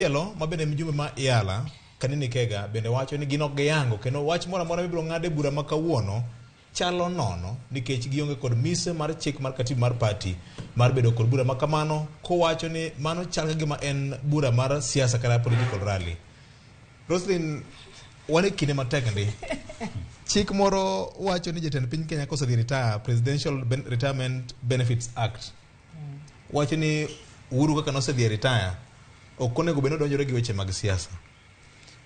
Machielo ma bende mjumbe ma Yala, Kanini Kega bende wacho ni gin ok giyango kendo wach moro amora mibiro ng'ad e bura ma kawuono chalo nono nikech gionge kod mise mar chik mar katiba mar party mar bedo kod bura ma kamano kowacho ni mano chal ka gima en bura mar siasa kata political rally. Roslyn, wan e kinde matek ndi. Chik moro wacho ni jatend piny Kenya kosedhi retire, Presidential Retirement Benefits Act wacho ni Uhuru kaka nosedhi e retire ok onego bed ni odonjore gi weche mag siasa.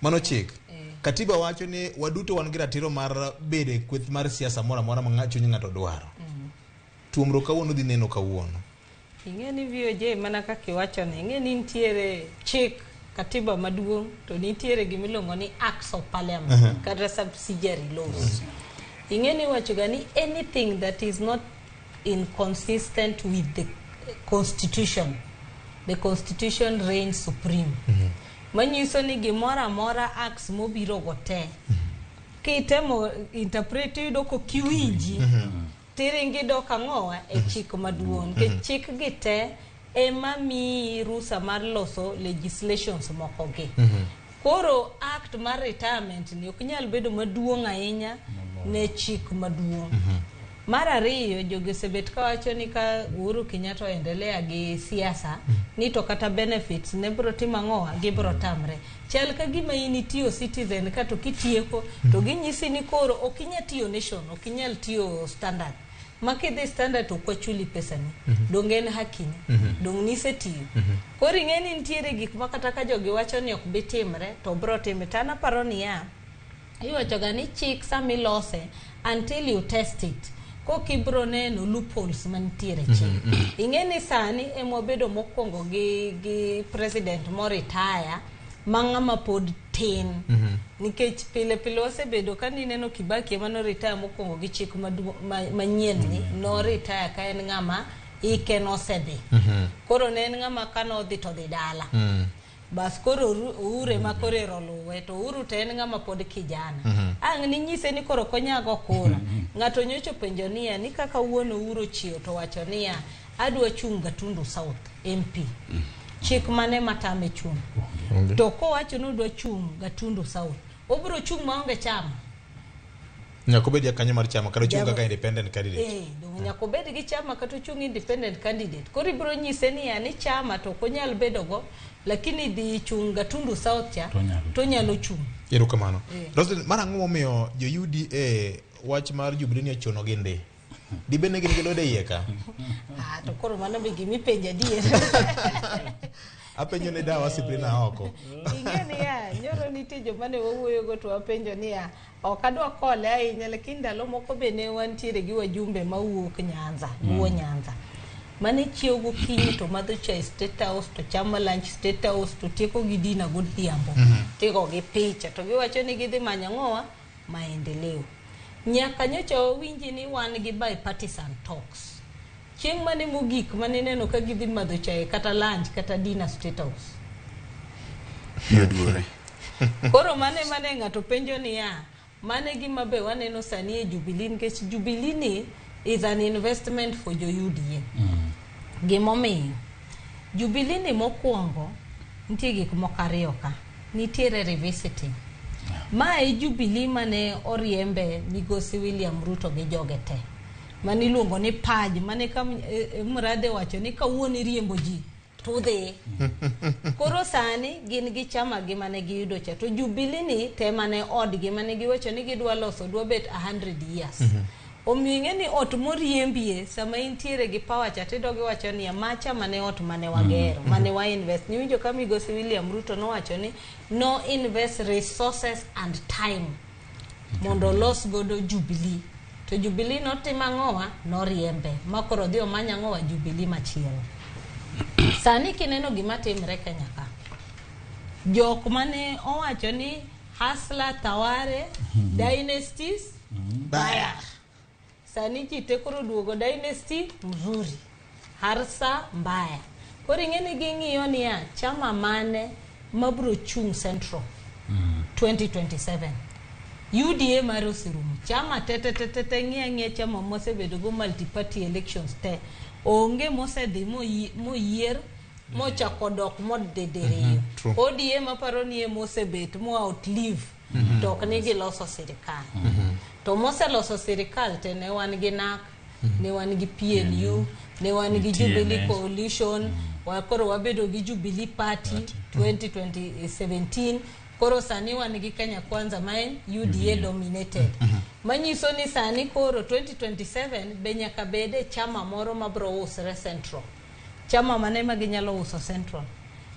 Mano chik. Katiba wacho ni waduto wan gi ratiro mar bedo e kweth mar siasa moro amora ma chuny ng'ato dwaro. Tuomruok kawuono dhi neno kawuono. Ing'e ni VOJ mana kaka iwacho ni, ing'e ni nitiere chik katiba maduong' to nitiere gimiluongo ni Acts of Parliament kata subsidiary laws. Ing'e ni iwacho ga ni anything that is not inconsistent with the constitution, the constitution reigns supreme. Manyiso ni gimoro amora acts mobiro go te, kitemo interpret iyudo kokiwinji tiringi dok ang'owa e chik maduong' nikech chik gi te ema miyi rusa mar loso legislations moko gi. Koro act mar retirement ni ok nyal bedo maduong' ahinya ne chik maduong'. Mar ariyo, jogi osebet kawacho ni ka Uhuru Kenyatta oendelea gi siasa ni to kata benefits ne bro timo ang'owa gibro tamre. Chal ka gima in itiyo Citizen ka to kitieko to ginyisi ni koro ok inyal tiyo Nation, ok inyal tiyo Standard. Ma kidhi Standard to ok wachuli pesani. Donge en hakini? Dong' nisetiyo. Koro ing'e ni nitiere gik ma kata ka jogi wacho ni ok bi timre to bro timre. To an aparo niya, iwacho ga ni chik sama ilose until you test it koka ibro neno loopholes mantiere e chik. Ing'e ni sani ema wabedo mokwongo gi president moretire ma ng'ama pod tin. Nikech pile pile wasebedo ka nineno Kibaki ema no retire mokwongo gi chik manyien ni no retire ka en ng'ama ike nosedhi. Koro ne en ng'ama kanodhi to dhi dala. Bas koro Uhuru ema koro ero luwe to Uhuru to en ng'ama pod kijana. Ang' ninyise ni koro ok onya go kura. Ng'ato nyocha openjo niya ni kaka wuon Uhuru ochiew to wacho niya adwa chung' Gatundu South MP. Chik mane matame chung'? To kowacho ni odwa chung' Gatundu South, obiro chung' maonge chama? Nyaka obed jakanyo mar chama kata ochung' kaka independent candidate. Dong' nyaka obed gi chama kata ochung' independent candidate. Koro ibiro nyise niya ni chama to ok onyal bedo go, lakini dhi chung' Gatundu South cha To onyalo chung'. Erokamano. Roslyn, mar ang'o momiyo jo UDA wach mar Jubilee ni ochuno gi ndi? Dibed ni gin gi lwedo e iye ka? Ah, to koro mano be gimipenjo adier. Apenjo ne dawa Sibrina oko. Ing'e niya, nyoro nitie joma ne wawuoyogo to wapenjo niya, ok adwa kole ahinya lakini ndalo moko be ne wantiere gi wajumbe mawuok Nyanza, Luo Nyanza. Mane chiew gokinyi to madho chai State House to chamo lunch State House to tieko gi dinner godhiambo. Tigo gi picha to giwacho ni gidhi manyo ang'owa maendeleo. Nyaka nyocha wawinji ni wan gi bipartisan talks. Chieng' mane mogik mane ineno ka gidhi madho chai kata lunch kata dinner State House? Yoduore. Koro mane ng'ato penjo niya, mane gima be waneno sani e Jubilee nikech Jubilee ni is an investment for jo UDA. Gimomiyo Jubilee ni mokwongo nitie gik moko ariyo ka. Nitiere revisiting. Ma e Jubilee mane oriembe migosi William Ruto gi joge te. Mane iluongo ni paj, mane ka Mradhe wacho ni kawuono iriembo ji tudhi. Koro sani gin gi chama gi mane giyudo cha. To Jubilee ni te mane odgi mane giwacho ni gidwa loso dwa bet 100 years. Omiyo ing'e ni ot moriembie sama intiere gi power cha tidog iwacho niya macha mane ot mane wagero mane wa invest. Niwinjo ka migosi William Ruto nowacho ni no invest resources and time mondo olos godo Jubilee. To Jubilee notimo ang'owa? Noriembe. Ma koro odhi omany ang'owa Jubilee machielo. Sani kineno gima timre Kenya ka, jok mane owacho ni Hustler Taware, Dynasties, Baya. Sani ji te koro duogo Dynasty mzuri, Hustler mbaya. Koro ing'e ni ging'iyo niya, chama mane mabro chung' Central 2027. UDA mare oserumo. Chama te te te te te ng'iya ng'iya chama mosebedo go multi party elections te. Onge mosedhi moyier Mochako dok modidiriyo. True. ODM aparo ni ema osebet mo outlive to ok ni giloso sirikal. To moseloso sirikal te ne wan gi NARC, ne wan gi PNU, ne wan gi Jubilee TNA. Coalition, wa koro wabedo gi Jubilee Party 2017. Koro sani wan gi Kenya Kwanza ma en UDA dominated. Manyiso ni sani koro 2027 be nyaka bede chama moro mabro usre Central. Chama mane ma ginyalo uso Central?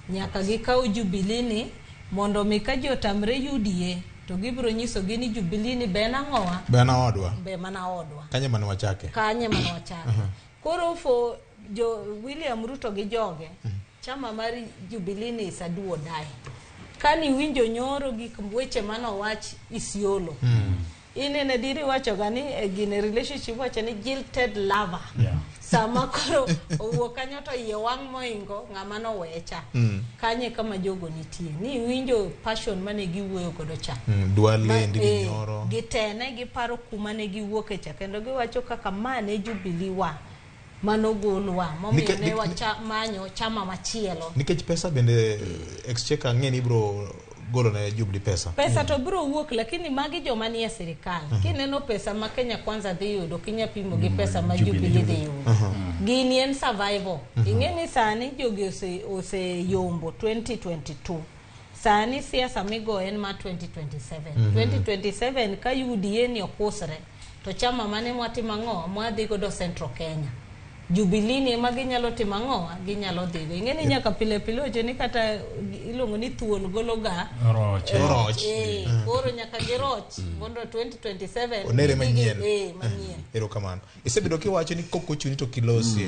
Nyaka gikaw Jubilee ni mondo mi ka ji otamre UDA to gibiro nyisogi ni Jubilee ni be en ang'owa? Be an odwa. Be mana odwa. Kanye mane wachake. Kanye mane wachake. Koro for jo William Ruto gi joge, chama mar Jubilee ni is a do or die. Kani winjo nyoro gik weche manowach Isiolo. Inene diri wacho ga ni e gine relationship wacho ni jilted lover. Sama koro owuok kanyo to iye wang' moingo ng'ama nowecha. Kanye kama jogo nitie. Ni winjo passion mane giwuoyo godo cha. Dwa lendi gi nyoro. Gitene giparo kuma ne giwuoke cha kendo giwacho kaka ma ne Jubilee wa manogolwa momiyo ne wamanyo chama machielo. Nikech pesa bende exchequer ng'e ni ibro golo ne Jubilee pesa. Pesa to biro wuok lakini magi joma nie sirikal. Kineno pesa ma Kenya Kwanza dhi yudo kinya pimo gi pesa ma Jubilee dhi yudo. Gini en survival. Ing'e ni sani jogi oseyombo 2022. Sani siasa migo en ma 2027. 2027 ka UDA ni okusre to chama mane mwatimo ang'o mwadhi godo Central Kenya. Jubilee ni ema ginyalo timo ang'o ginyalo dhigo. Ing'e ni nyaka pile pile wacho ni kata iluongo ni thuol golo ga Roch. Roch. Koro nyaka giroch mondo 2027 Onere manyien. Manyien. Erokamano. Isebedo kiwacho ni kok ochuni to kilosie.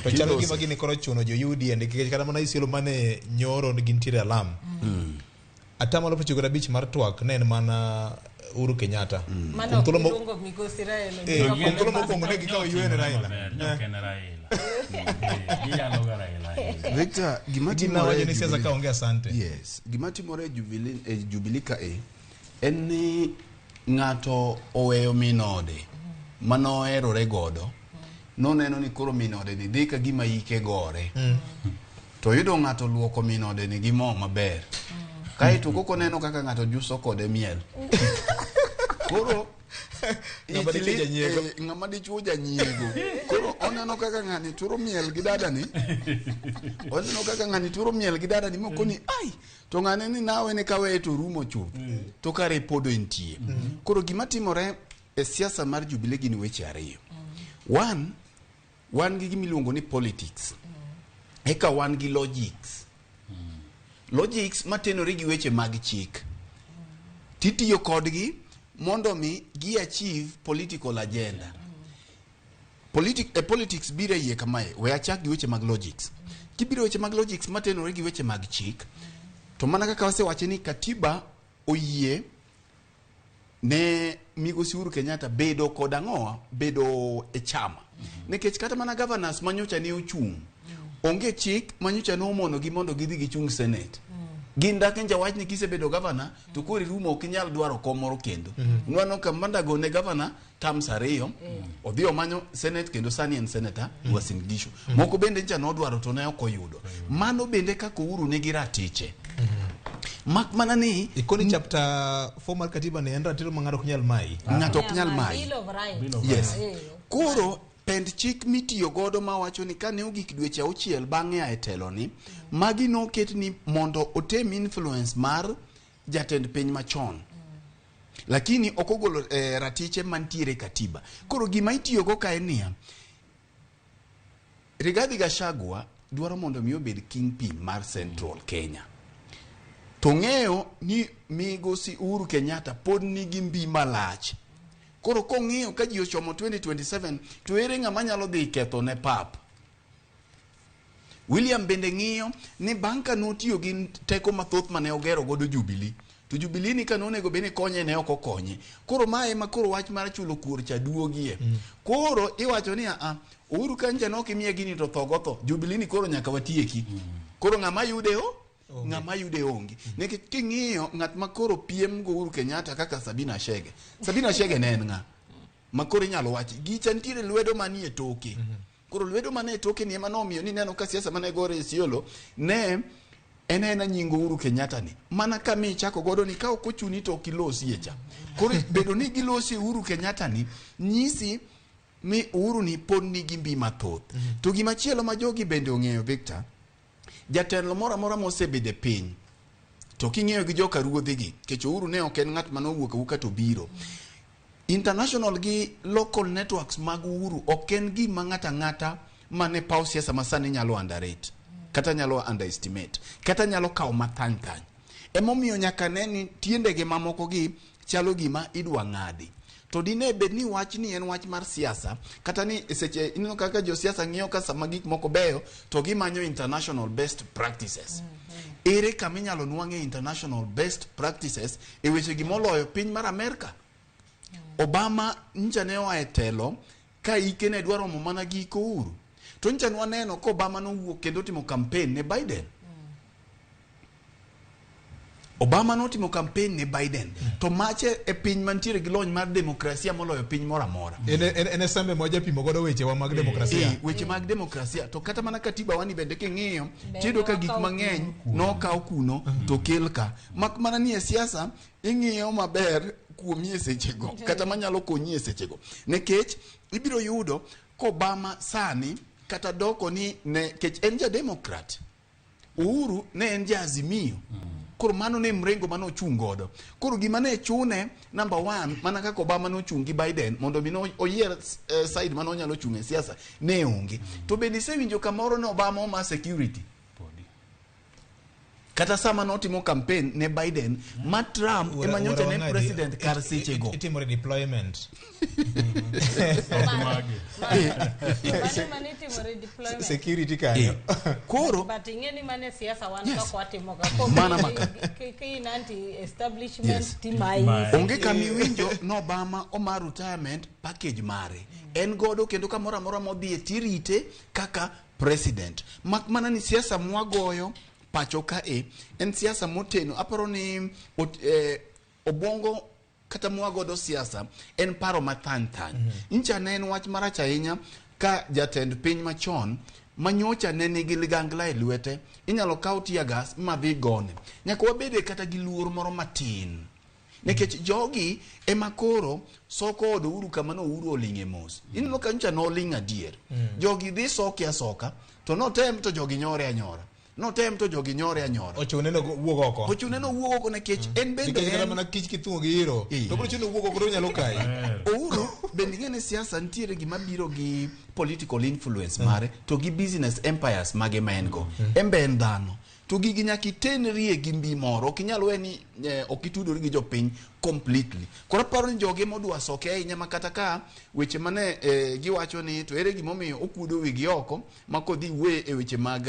To chalo gima gini koro chuno jo UDA nikech kata mana Isiolo mane nyoro gintiere alam. Atamalo 95 mar twak ne en mana Uhuru Kenyatta. Mano iluongo migosi Raila. Kuom thuolo mokwongo ne gikawo UN Raila. Ne ok en Raila. Giyalo ga Raila. Victor, gima Gina timore wacho e ni siasa Jubilee- ka onge asante. Yes, gima timore e Jubilee e Jubilee ka e en ni ng'ato oweyo min ode manoherore godo noneno ni koro min ode ni dhi ka gima ike gore. To yudo ng'ato luoko min ode ni gi mo maber. Kaeto koko neno kaka ng'ato juso kode miel. Koro Ng'ama dichuo janyiego. Ng'ama dichuo janyiego. Koro oneno kaka ng'ani turo miel gi dadani. Oneno kaka ng'ani turo miel gi dadani mokoni ai to ng'ane ni nawe ne kaweye to rumo chuth. To kare pod entie. Koro gima timore e siasa mar Jubilee gin weche ariyo. One, wan gi gima iluongo ni politics. Eka wan gi logics. Logics matenore gi weche mag chik. Titiyo kodgi mondo mi gi achieve political agenda. Politics biro iye kamae, we achak gi weche mag logics. Kibiro weche mag logics matenore gi weche mag chik, to mana kaka wasewache ni katiba oyie ne migosi Uhuru Kenyatta bedo kod ang'owa, bedo e chama. Nikech kata mana governors manyocha ne ochung', onge chik manyocha ne omonogi mondo gidhi gichung Senate. Gin dak nja wach ni kisebedo governor to koro irumo ok inyal dwaro kom moro kendo. Nwaneno ka Mandago ne governor terms ariyo, odhi omanyo Senate kendo sani en senator Uasin Gishu. Moko bende ncha nodwaro to ne ok oyudo. Mano bende kaka Uhuru nigi ratiche. Mak mana ni Ikoni chapter 4 mar katiba ni en ratiro ma ng'ato ok nyal mayi. Ng'ato ok nyal mayi. Bill of Rights. Bill of Yes. Rights. Koro pend chik mitiyo godo mawacho ni kane ogik dweche auchiel bang'e ae telo ni, magi noket ni mondo otem influence mar jatend piny machon. Lakini ok ogolo ratiche mantiere e katiba. Koro gima itiyogo ka en niya, Rigathi Gachagua dwaro mondo mi obed kingpin mar Central Kenya. To ng'eyo ni migosi Uhuru Kenyatta pod nigi mbi malach. Koro kong'iyo ka ji ochomo 2027 to ere ng'ama nyalo dhi ketho ne pap. William bende ng'iyo ni bang' ka notiyo gi teko mathoth mane ogero godo Jubilee, to Jubilee ni ka nonego bed ni konye ne ok okonye. Koro mae ema koro wach mar chulo kuor cha duogie. Koro iwacho ni a Uhuru ka ncha ne ok imiye gini to tho go tho. Jubilee ni koro nyaka watieki. Koro ng'ama yude o? Ng'ama yude onge. Nikech king'iyo ng'at ma koro piem go Uhuru Kenyatta kaka Sabina Chege. Sabina Chege ne en ng'a? Ma koro inyalo wachi gicha nitiere lwedo manie toke. Koro lwedo mane e toke ni ema nomiyo ni neno ka siasa mane gore e Isiolo ne en aena nying Uhuru Kenyatta ni mana kama ichako godo ni ka ok ochuni to ok ilosie cha. Koro bedo ni gilosie Uhuru Kenyatta ni nyisi ni Uhuru ni pod nigi mbi mathoth. To gimachielo ma jogi bende ong'eyo Victor, jatelo moro amora mosebedo e piny to king'iyo gi joka ruodhigi, nikech Uhuru ne ok en ng'at mane owuok awuoka to biro. International gi local networks mag Uhuru ok en gima ng'ato ang'ata mane paw siasa masani nyalo underrate kata nyalo underestimate kata nyalo kawo mathany thany. Emomiyo nyaka ne ni tiendege mamoko gi chalo gima idwa ng'adi. To dine bed ni wach ni en wach mar siasa kata ni seche ineno kaka josiasa ng'iyo ka sama gik moko beyo to gimanyo international best practices. Ere kama inyalo nwang'e international best practices e weche gi moloyo piny mar Amerka? Obama ncha ne oa e telo ka ike ne dwa romo mana gi iko Uhuru. To ncha ne waneno ka Obama nowuok kendo timo campaign ne Biden. Obama notimo campaign ne Biden. To mache e piny mantiere gi lony mar demokrasia moloyo piny moro amora. En e sembe ma wajapimo godo wechewa mag demokrasia. Weche mag demokrasia. To kata mana katiba wani bende king'iyo, Bende tiyudo ka gik nokaw mang'eny nokaw kuno to kel ka. Mak mana ni e siasa ing'iyo maber kuomi e sechego kata manyalo konyi e sechego. Nikech ibiro yudo ka Obama sani kata doko ni ne kech en ja Democrat. Uhuru ne en ja Azimio. Koro mano ne mrengo mane ochung' godo. Koro gima ne chune number one, mana kaka Obama nochung' gi Biden mondo mi no oyier side mane onyalo chung' e siasa ne onge. To bende isewinjo kamoro ne Obama oma security. Podi. Kata sama notimo campaign ne Biden, ma Trump ema nyocha ne president kar sechego. Itimo redeployment. Mage. Mano mane itimo redeployment. Security kanyo. Koro But ing'e ni mane siasa wan Yes. kaka watimo ga. Mana maka. Ka in anti establishment Yes. timayi. Mayi. onge kama iwinjo no Obama oma retirement package mare. En godo kendo kamoro amora modhiye tirite kaka president. Mak mana ni siasa mwagoyo pacho kae en siasa moteno. Aparo ni obwongo kata mwagodo siasa en paro mathany thany. Ncha ne en wach marach ahinya ka jatend piny machon manyocha ne nigi ligangla e lwete inyalo kaw tear gas madhi gone. Nyaka wabede kata gi luor moro matin. Nikech jogi ema koro soko od Uhuru kama no Uhuru oling'e mos. Ineno ka nyocha noling' adier. Jogi dhi soke asoka to notem to jogi nyore anyora. Notem to jogi nyore anyora. Ochune no wuok oko. Ochune no wuok oko nikech en bende Nikech kata en mana kich kithung'o gi iro. To biro chuno wuok oko to onyalo kayi. Uhuru bende ing'e ni siasa nitiere gima biro gi political influence mare to gi business empires mage ma en go. En be en dhano. To gigi nyaka itenrie gi mbi moro. Ok inyal we ni ok itudori gi jopiny completely. Koro aparo ni joge modwa soke ahinya ma kata ka weche mane giwacho ni to ere gimomiyo okuodo wigi oko ma kodhi wuoye e weche mag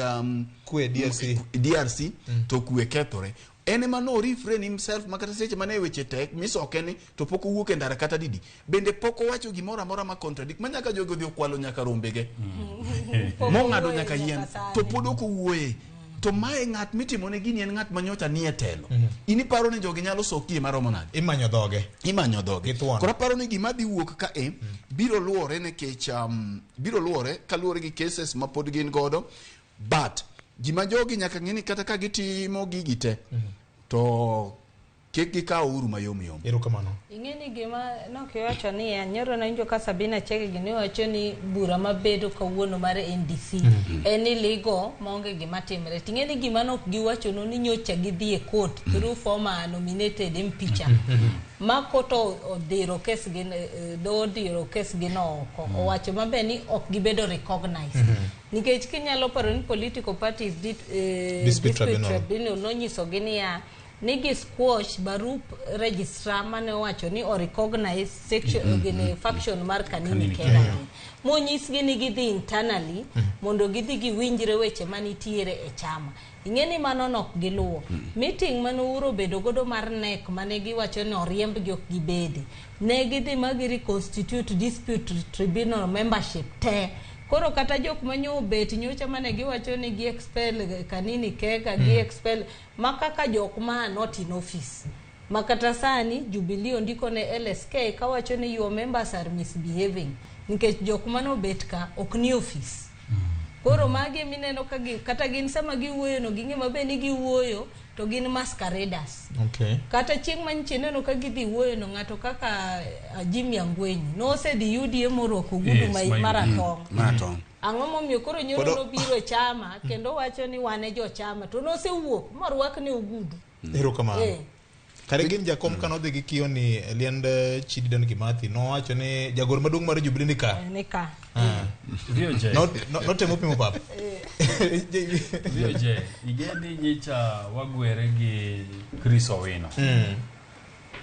Kwe DRC. DRC to kwe kethore. En ema no refrain himself ma kata seche mane weche tek misoke ni to pok owuok e ndara kata didi. Bende pok owacho gimoro amora ma contradict ma nyaka jogi odhi okwalo nyaka rombege. Mong'ado nyaka yien to pod ok owuoye. To mae ng'at mitimone gini en ng'at manyocha nie telo. In iparo ni jogi nyalo sokie maromo nade? Imanyo dhoge. Imanyo dhoge. Githuon. Koro aparo ni gima dhi wuok ka e biro luwore nikech biro luwore kaluwore gi cases ma pod gin godo but gima jogi nyaka ng'e ni kata ka gitimo gigi te to kik gikaw Uhuru mayom yom. Erokamano. Ing'e ni gima nokiwacho niya, nyoro nawinjo ka Sabina Chege gini wacho ni bura mabedo kawuono mar NDC en ni ligo maonge gima timre. Ting'e ni gima nok giwachono ni nyocha gidhi e court through former nominated MP cha. Ma court odhiro kes gi do odhiro kes gi no oko. Owacho maber ni ok gibedo recognized. Nikech kinyalo paro ni political parties Dispute dispute tribunal. tribunal nonyisogi niya ni gi squash barup registrar mane owacho ni o recognize section gini faction mar Kanini Kega ni. Monyisgi ni gidhi internally mondo gidhi giwinjre weche manitiere e chama. Ing'e ni mano nok giluwo. Meeting mane Uhuru obedo godo mar NEC mane giwacho ni oriembgi ok gibede. Ne gidhi ma gi reconstitute dispute tribunal membership te. Koro kata jok manyo obet nyocha mane giwacho ni gi expel Kanini Kega, gi expel ma kaka jok ma not in office. Ma kata sani Jubilee ondiko ne LSK kawacho ni your members are misbehaving. Nikech jok manobet ka ok ni ofis. Koro magi mineno ka gi, kata gin sama giwuoyo no ging'e maber ni giwuoyo to gin masqueraders. Okay. Kata chieng' manyicha ineno ka gidhi wuoyo no ng'ato kaka Jimmy Angwenyi nosedhi UDA morwako ogudu Yes, ma maratong'. Maratong'. Ang'o momiyo koro nyoro nobiro e chama kendo wacho ni wan e jochama to nosewuok morwakne ogudu. Erokamano. Kare gin jakom ka nodhi gi kiyo ni e liend Chidi Dan Kimathi nowacho ni jagoro maduong' mar Jubilee ni ka. Ni ka. VOJ. Notemo pimo pap. VOJ, ing'e ni nyicha wagwere gi Chris Owino.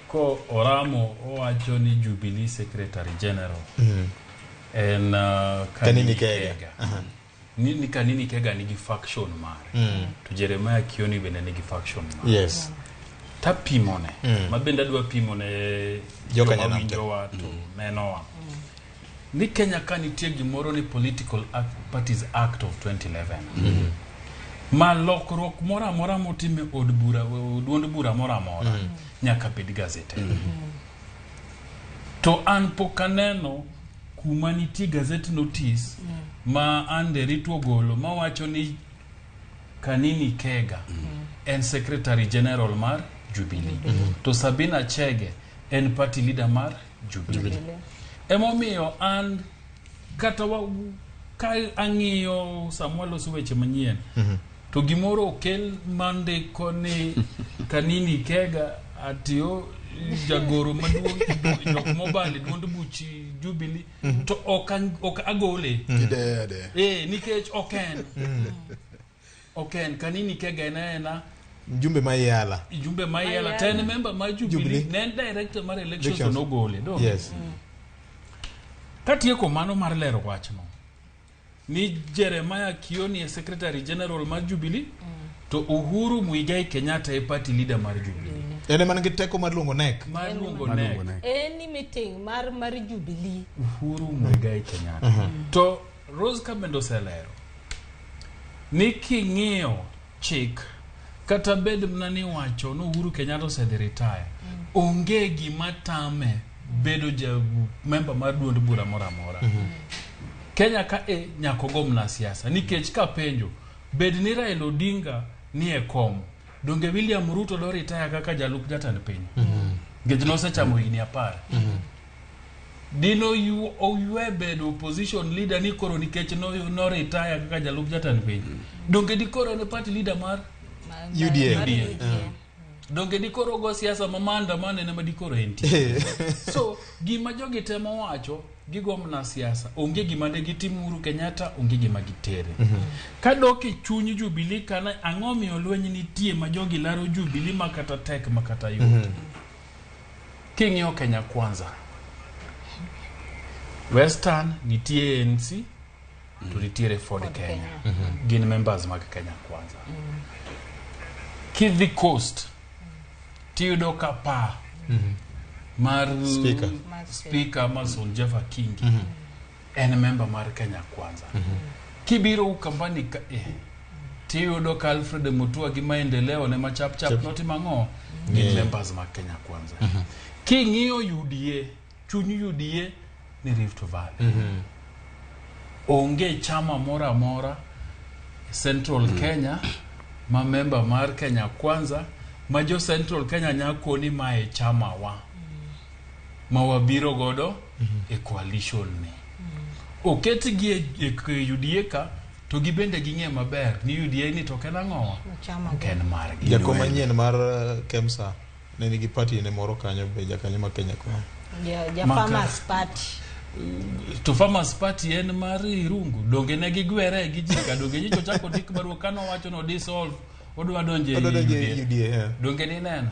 Ko oramo owacho ni Jubilee Secretary General en Kanini Kega. Ni Kanini Kega nigi faction mare. To Jeremiah Kioni bende nigi faction mare. Yes. Tapimone. Ma bende adwa pimone Joka joma Nyanam winjowa to nenowa. Ni Kenya ka nitie gimoro ni Political Parties Act of 2011. Ma lokruok moro amora motim e od bura, duond bura moro amora nyaka bed gazette. To an pok aneno kuma nitie gazette notice ma Ande Ritu ogolo mawacho ni Kanini Kega en Secretary General mar Jubilee. To Sabina Chege en party leader mar Jubilee. Emomiyo an kata ka ang'iyo sama waloso weche manyien to gimoro okel mandiko ni Kanini Kega atio jagoro maduong' jok mobalo e duond buch Jubilee to ok agole. Kidede. Nikech ok en. Ok en Kanini Kega en aena Mjumbe ma Yala. Mjumbe ma Yala, to en member mar Jubilee, ne en director mar elections to nogole. Donge? Yes. Katieko mano mar lero wachno ni Jeremiah Kioni e Secretary General mar Jubilee to Uhuru Muigai Kenyatta e party leader mar Jubilee. En ema nigi teko mar luongo NEC. Mar luongo Mar NEC. luongo NEC. Any meeting mar Jubilee. Uhuru Muigai Kenyatta. To Rose Kabendo oselero ni king'iyo chik kata bed mana ni wacho ni Uhuru Kenyatta osedhi retire, onge gima tame bedo ja member mar duond bura moro amora. Kenya ka e nyaka ogo mana siasa nikech kapenjo bed ni Raila Odinga ni e kom donge William Ruto do retire kaka jalup jatend piny nikech nosechamo higni 10. Dino oywe bedo opposition leader ni koro nikech no retire kaka jalup jatend piny. Donge dikoro en party leader mar UDA. Donge dikoro go siasa ma maandamano en ema dikoro entie. So gima jogi temo wacho gigo mana siasa onge gima ne gitim Uhuru Kenyatta onge gima gitere. Kadok e chuny Jubilee kana ang'o miyo lweny nitie ma jogi laro Jubilee ma kata tek ma kata yot. King'iyo Kenya Kwanza Western nitie ANC to nitiere Ford Kenya. Gin members mag Kenya Kwanza. Kidhi Coast tiyudo ka pa mar Speaker. Speaker Amason Jeffa Kingi en member mar Kenya Kwanza. Kibiro Ukambani ka tiyudo ka Alfred Mutua gi Maendeleo ne machap chap notimo ang'o? Gin members mag Kenya Kwanza. King'iyo UDA, chuny UDA ni Rift Valley. Onge chama moro amora Central Kenya ma member mar Kenya Kwanza ma jo Central Kenya nyako ni mae chama wa ma wabiro godo e coalition ni. Oketgi e UDA ka to gibende ging'e maber ni UDA ni to ok en ang'owa ok en margi. Jakom manyien mar Kemsa ne nigi party ne moro kanyo be jakanyo ma Kenya Kwanza. Ja Farmers Party. To Farmers Party en mar Irungu donge ne gigwere gi ji ka donge nyicho chako ndik barua kano wacho no dissolve odwa donje UDA. UDA. Donge ni neno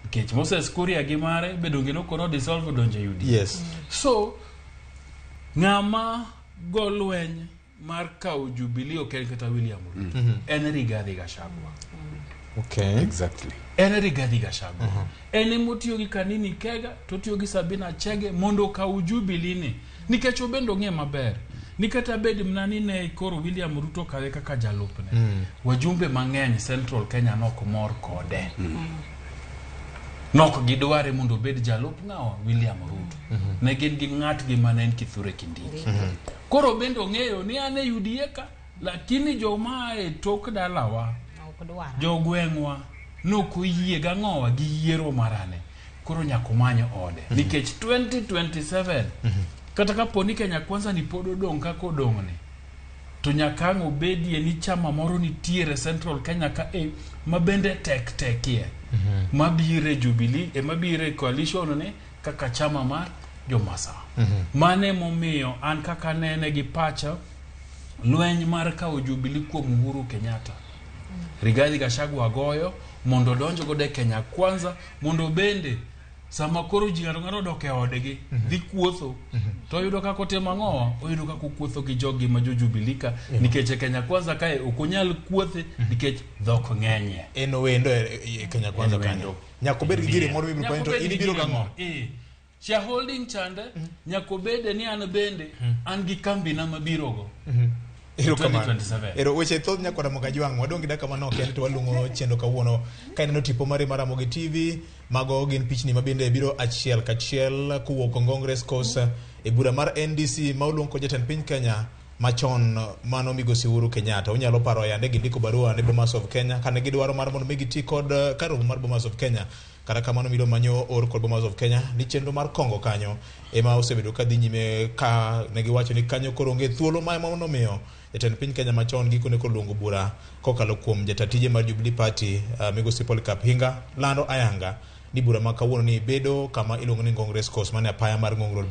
nikech Moses Kuria gi mare be donge nokono dissolve odonje UDA. Yes. So ng'ama go lweny mar kawo Jubilee ok en kata William Ruto. En Rigathi Gachagua. Okay. Exactly. En Rigathi Gachagua. En emotiyo gi Kanini Kega to otiyo gi Sabina Chege mondo okaw Jubilee ni nikech obende ong'e maber ni kata bed mana ni ne koro William Ruto kawe kaka jalupne. Wajumbe mang'eny Central Kenya nok mor kode. Nok gidware mondo obed jalup ng'awa William Ruto. Ne gin gi ng'atgi mane en Kithure Kindiki. Koro bende ong'eyo ni an e UDA ka, lakini joma e tok dalawa, Ok dwara. jogweng'wa nokoyie gang'owa gi yiero marane. Koro nyaka omany ode. Nikech 2027, kata kapo ni Kenya Kwanza ni pod odong' kaka odong'ni, to nyaka ang' obedie ni chama moro nitiere Central Kenya ka e ma bende tek tekie mabire Jubilee e mabire coalition ni kaka chama mar Jomasawa. Mane momiyo an kaka nene gi pacha lweny mar kawo Jubilee kuom Uhuru Kenyatta Rigathi Gachagua goyo mondo odonj godo e Kenya Kwanza mondo bende sama koro ji ng'ato ng'ato odok e odgi dhi kuotho to oyudo kaka otimo ang'owa oyudo kaka okuotho gi joggi ma jo Jubilee ka nikech e Kenya Kwanza kae ok onyal kuothe nikech dhok ng'enyie. En wendo e Kenya Kwanza En kanyo. wendo. Nyaka obed gi gire moro mibiro Nyaka konyo to obed in gi ibiro gire gang'o? moro. Eh. Shareholding chande nyaka obede ni an bende an gi kambina mabirogo. Erokamano. 2027. Ero weche thoth nyakwara Mogajwang', wadong' gi dakika manok kende to walung'o chenro kawuono. Ka ineno tipo mari mar Ramogi TV, mago gin pichni ma bende biro achiel kachiel kowuok Ngong Race Course e bura mar NDC ma oluong kod jatend piny Kenya machon mano migosi Uhuru Kenyatta. Unyalo paro yande gindiko barua ne Bomas of Kenya kane gidwaro mar mondo mi giti kod kar romo mar Bomas of Kenya. Kata kamano milome manyo or kod Bomas of Kenya ni chenro mar kongo kanyo ema osebedo ka dhi nyime ka ne giwacho ni kanyo koro onge thuolo ma ema nomiyo jatend piny Kenya machon gikone koluongo bura kokalo kuom jata tije mar Jubilee Party migosi Polycarp Hinga lando ayanga ni bura ma kawuono ni bedo kama iluongo ni Ngong Race Course mane apaya mar Ngong Road.